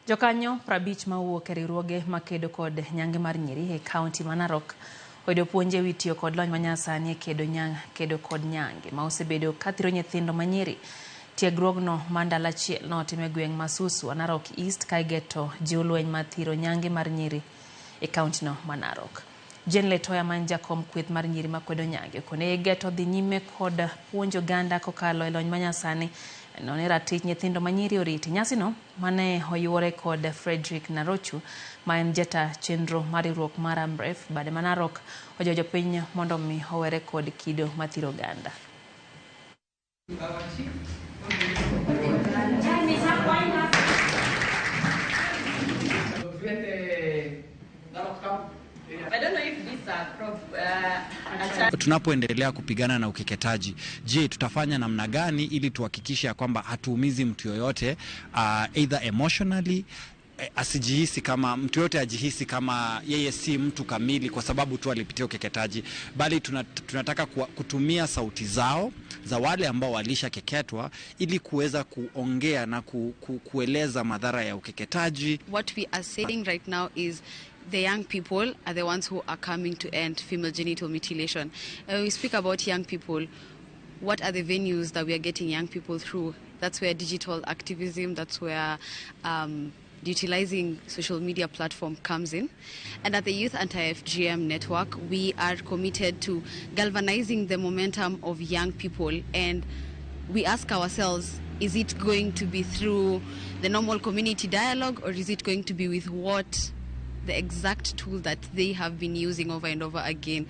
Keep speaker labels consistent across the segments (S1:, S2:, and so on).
S1: Jokanyo 50 mawuok e riwruoge makedo kod nyange mar nyiri e kaunti ma Narok oyudo puonj ewi tiyo kod lony manyasani e kedo kod nyange ma osebedo kathiro nyithindo manyiri. Tiegruogno ma ndalo achiel notim e gweng' ma Suswa, Narok East ka igeto jiw lweny mar thiro nyange mar nyiri e kauntino ma Narok. Jane Letoya ma en jakom kweth mar nyiri makwedo nyange okone geto dhi nyime kod puonjo oganda kokalo e lony manyasani neno ni ratich nyithindo manyiri oriti. Nyasino mane oyuore kod Frederick Narochu ma en jata chenro mar riwruok mar Amref bade ma Narok ojiwo jopiny mondo mi owere kod kido mathiro oganda.
S2: Tunapoendelea kupigana na ukeketaji, je, tutafanya namna gani ili tuhakikishe ya kwamba hatuumizi mtu yoyote, either emotionally, asijihisi kama mtu yoyote ajihisi kama yeye si mtu kamili kwa sababu tu alipitia ukeketaji, bali tunataka kutumia sauti zao za wale ambao walishakeketwa ili kuweza kuongea na kueleza madhara ya ukeketaji.
S3: What we are saying right now is the young people are the ones who are coming to end female genital mutilation. And when we speak about young people, what are the venues that we are getting young people through? That's where digital activism, that's where utilizing social media platform comes in. And at the Youth Anti-FGM Network, we are committed to galvanizing the momentum of young people. And we ask ourselves, is it going to be through the normal community dialogue, or is it going to be with what the exact tool that they have been using over and over again?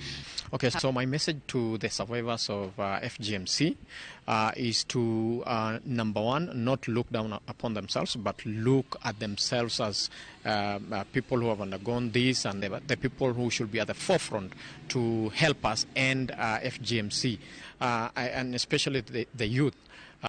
S4: Okay, so my message to the survivors of FGMC is to, number one, not look down upon themselves, but look at themselves as people who have undergone this and the people who should be at the forefront to help us end FGMC, and especially the youth.